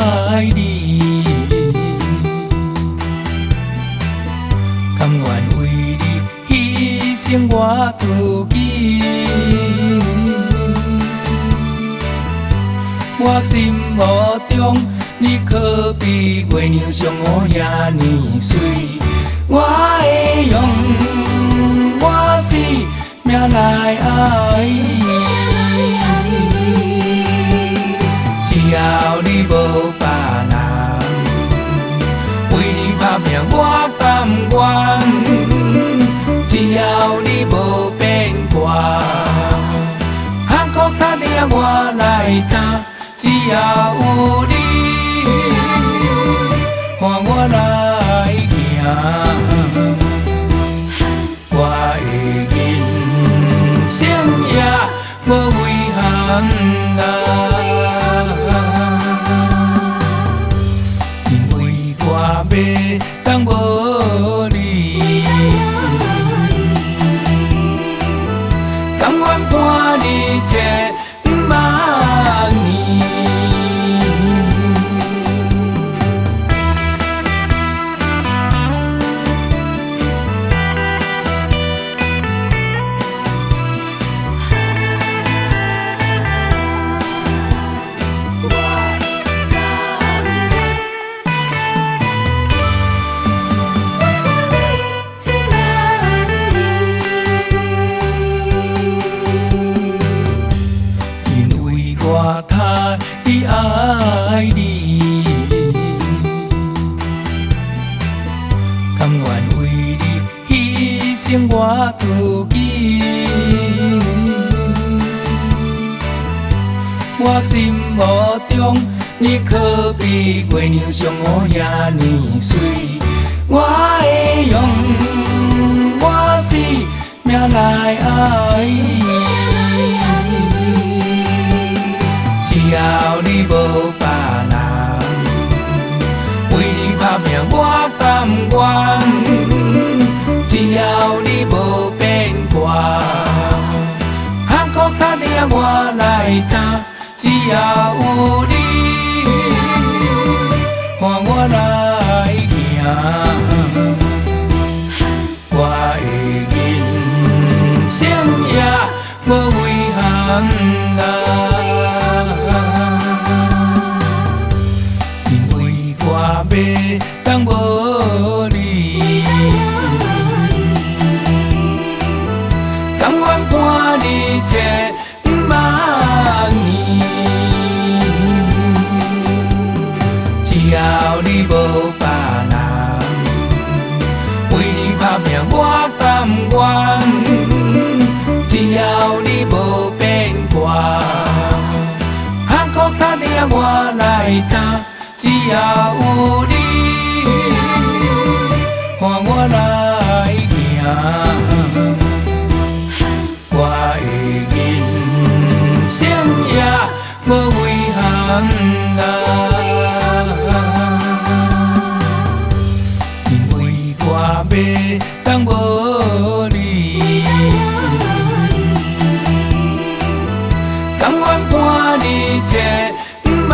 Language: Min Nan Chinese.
愛你，甘願為你犧牲我自己。我心目中你可比月娘上烏遐爾媠，我會用我生命來愛你。只要你無別人，為你打拼我甘願。只要你無變卦，艱苦較疼我來擔。只要有你，伴我來行，我的人生也無遺憾啊。因為我袂當無你，甘願伴你千萬年。我甘願陪伴你千萬年。因為我太愛你，甘願為你犧牲我自己。我心目中你可比月娘上烏遐爾媠，我會用我生命來愛你。只要你無別人，為你打拼我甘願。只要你無變卦，艱苦較疼我來擔。只要有你，伴我來行，我的人生也無遺憾啊。因為我袂當無你，甘願伴你千萬年。只要你無別人，為你打拼我甘願。只要你無變卦，艱苦較疼我來擔。只要有你，伴我來行，我的人生也無遺憾啊。因為我袂當無你，甘願伴你千萬